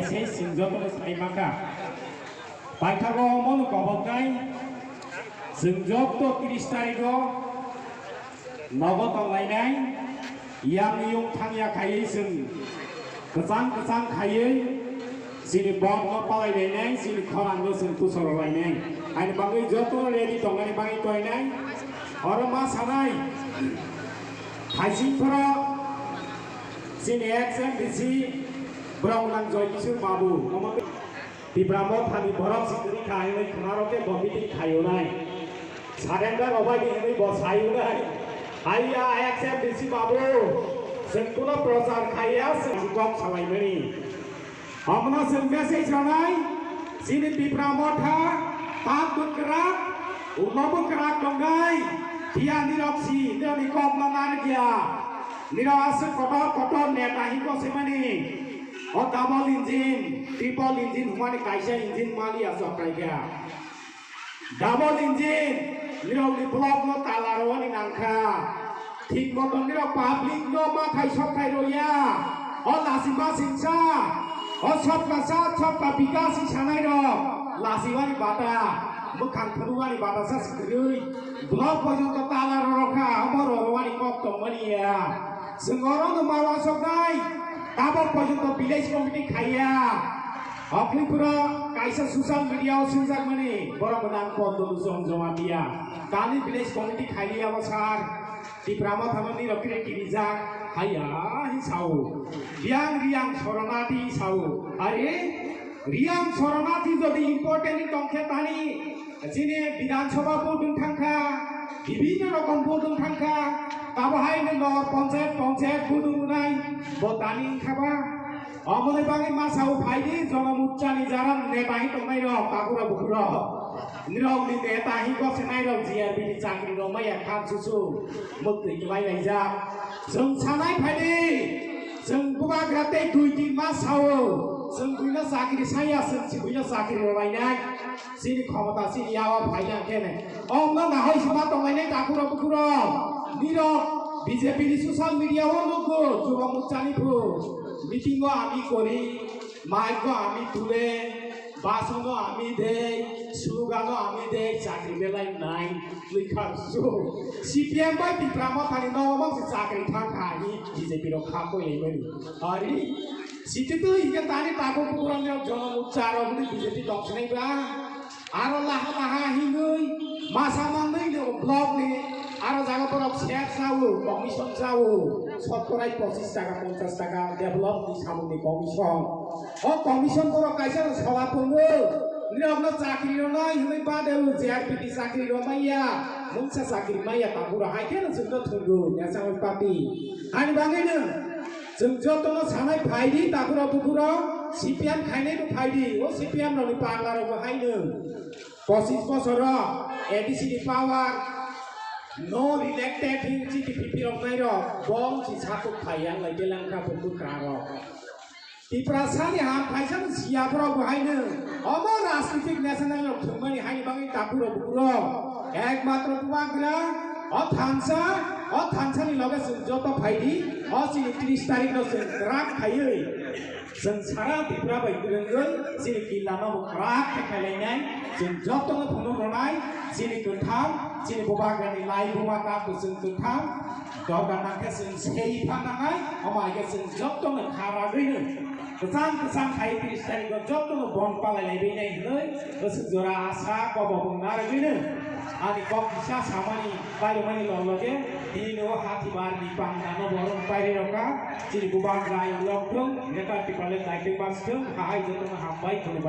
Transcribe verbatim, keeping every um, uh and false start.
Sei chwng jotono sai mankha. Paithago omono koboknai, chwng joto tris tarigo nogo tonglainai, yang yung thangya khaiwi chwng kwchang kwchang khaiwi chini bongno palainainai, chini khorangno chwng tusoro lainai. Ani bagwi jotono ready tongmani bagwi koinai. Oro ma sanai, thaising phoro chini ex M D C borok nang Joy Kishore Babu, omo Tipra Mothani borok si kwrwi kha hinwi khwnarok khe bo meeting khaiyunai. Surrender rwbaidi hinwi bo sayunai. Haiya ex M D C Babu, chwng kuno prochar khaiya, chwng kok salaimani. Omono chwng message rwnai, chini Tipra Motha, tak bwkrak, ulo bwkrak tongnai, phiya nirok si, nirokni kokno narwkya. Nirok aswk kotor kotor neta hinwi kosimani. O double engine, triple engine hwnmani kaisa engine maliya chokrai kha. Double engine, nirokni block no tala rwani nangkha. Thik moton nirok public no mathai sokthai rwya. O lasi masingsa, o sabka saath sabka bikas si sanai rok. Lasi wani bata, mwkhang phuru wani bata sa si kwrwi. Block porjonto tala rwrokha, omo rwrwani kok tongmani ya. Chwng oro no ma wasoknai, tabok porjonto village committee khaiya. Okhliphuro kaisa social media o swngjak mani, borok gwnang Kondonu Jom Jamatia. Kali village committee khailiya bo sir, Tipra Mothano nirok kire kirijak, haiya hi sao. Riang riang soronati sao. Are, riang soronati jodi important tongkhe tani, chini Bidhan Sabha vote wng thangkha, bibhinno rokom vote wng thangkha, tabo hai no ponchayat, ponchayat vote wngnai, bo tani wngkha ba? Omoni bagwi ma sao phaidi, Jono Muchani jara neta hi tongnai rok, takura bukuro. Nirok ni neta hi gosenai rok G R B ni chakri rok maya khan susu, muktwi kwlai laijak. Chwng sanai phaidi, chwng bubagra tei dui tin ma sao, chwng buino chakri saya, chwng si buino chakri rwlainai. Chini khomota chini yago phaina khe ne. Omno nahoi sima tonglainai takuro bukuro. Nirok B J P ni social media o nugo, Jono Muchani phu. Meeting o ami kori, mic o ami tule, bason o ami dei, slogan o ami dei, chakri belai nai, twi kha su. C P M bai Tipra Mothani no omo se chakri thang kha ni B J P rok kha koi lai mani. Ari, siti tu hingke tani takuk bukurang rok Jono Mucha rok ni B J P tong sinai ba. Aro laha laha hinwi masa manwi ni block ni aro jaga borok sep sao, commission sao, sotkorai pochis taka, ponchas taka develop ni samung ni commission. O commission borok kaisa no sola tongo, nirokno chakri rwnai hinwi bade o J R P T chakri rwmaiya, mungsa chakri maiya, tabura hai kheno chwngno thwngwi National Party. Ani bagwino chwng jotono sanai phaidi, tabura bubura C P M khainai bo phaidi, o C P M rokni pagla rokbo haino. Pochis bosoro A D C ni power no elected hin chiti pipi rok nai rok bong si satuk phai yang lai belang kha bumbu kra rok. Tiprasa ni ham phaisa ni siya borok bo haino omo rajnitik national rok thwngmani haini bagwi tabu rok buro ekmatro bubagra o thansa o thansa ni loge chwng joto phaidi o chini tris tarik no chwng kwrak khaiwi. Chwng sara Tripura bai kwrwngwi chini killa no bo kwrak khe khailainai. Chwng jotono phunuk rwnai, chini kwtham, chini bubagrani lai buma tak bo chwng kwtham. Dorkar nangkhe chwng sei pha nangnai, omo hai khe chwng jotono kha ragwino kwchang kwchang khai tris tarikh o jotono bong palai lai bai nai hwnwi bwswk jora asa kobok wng narwgwino. Ani kok kisa samani pairwmani log loge tini o hatibarni pangdano borok pairi rokha. Chini bubagra ayang lok thung, neta Tipraland naitwi mas thung, hahai jotono hambai khulumbai.